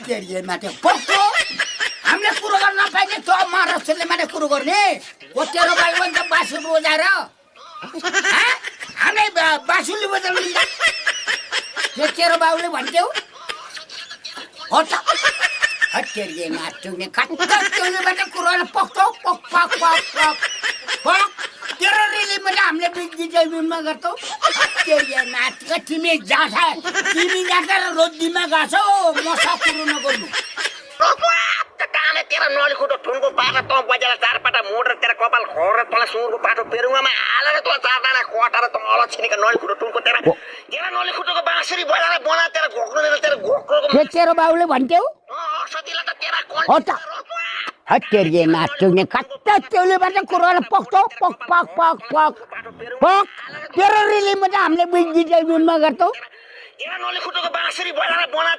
तेरी माटे पक्को हामीले कुरो गर्न नपाइने त महाराष्ट्रले माटे कुरो गर्ने हो तेरो भाइ भन्छ बाँसुरी बजाएर हामीले बाँसुरी बजाउनु यो तेरो बाउले भन्थ्यौ हो त तेरी माटुने कत्ता तेरीबाट कुरो गर्न पक्को पक पक पक पक पक तेरो रिलीमा हामीले बिजमा गर्छौ तेरी माटुका तिमी जाँदा तिमी जाँदा रोजीमा गछौ मसा कुरो नगर्नु तेरा नली खुट्टो ठुनको पाटा त बजेर चारपाटा मोड र तेरा कपाल खौर तँलाई सुँगुरको पाटो पेरुङामा हालेर तँलाई चारजना कटाएर त अलग छिनेको नली खुट्टो ठुनको तेरा नली खुट्टोको बाँसुरी बजाएर बना तेरा घोक्रो तेरा घोक्रोको तेरो बाउले भन्थ्यौ सतिला त तेरा हो त तेरी माटुने कत्ता तेरीबाट कुरो गर्न पक्को पक पक पक पक पक तेरो रिलीमा हामीले बिजमा गर्छौ नली खुट्टोको बाँसुरी बजाएर बना